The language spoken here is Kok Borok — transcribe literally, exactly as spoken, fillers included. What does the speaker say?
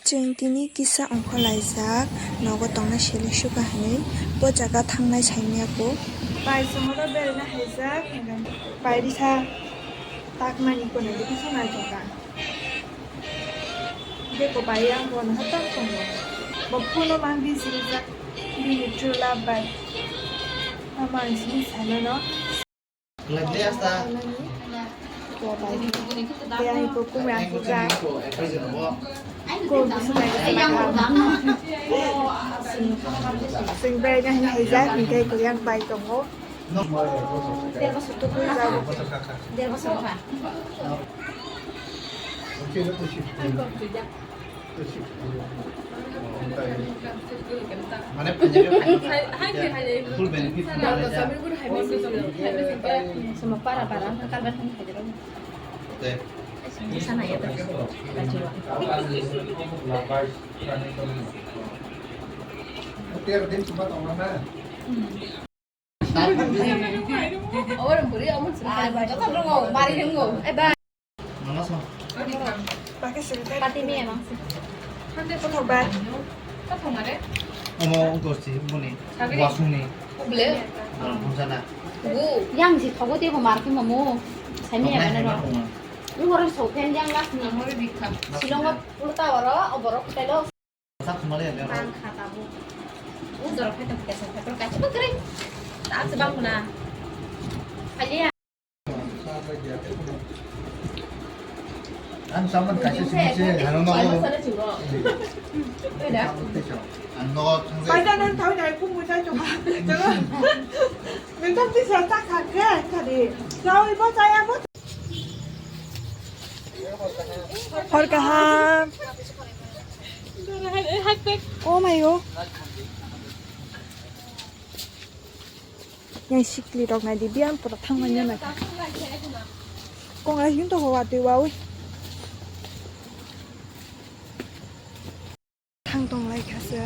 Chwng tini kisa ongkhorlaijak, nogo tongnai seleng suka hinwi bo jaga thangnai saimanya kho. Bai chwng oro beraina haijak, bai risa takmani kwnwi kisa naithok kha. Beko bai ang bono hatam tongo. Bo phone o mang busy rijak, bini true love bai. Tamo ang sini sanano. Chwng beraina hinwi haijak, hinkhe kwrwi ang bai tongo. Mane, full benefit. Sama para para kalban kami hajar. Sana ya. Tiar din sempat orang mana? Orang beri amun sempat. Mari dong. Eh, bye. Mama so. Pakai sini. Pati mi emang sih. Kotor ba? Kotor mare? Omo ungkor si, buni. Sabi? Wasung ni. Uble. Dalam pun sana. Bu. Yang si thogo te bo marki mamu. Sami ya mana no. Lu orang so pen yang last ni. Amor bikha. Silong ko purta oro, oborok telo. Sak sumale ya. Bang kha tabu. U jorok khe tong kesa khe tong kachi bakri. Tak sebang kuna. Kaliya. Ang saman kaisa simi se, ano no. Ano sana chungo. Beda. Ang no thang. Pai da nan thau dai kum mo jai chungo. Chungo. Min tam ti sa ta kha khe, kha di. Chau ibo chaya bo. Hor kaham. Oh my god. Yang sikli rok nai di biang pura thang manya nai. Kong ai hin to ho wa twi wa wi. Thang tong lai kha se.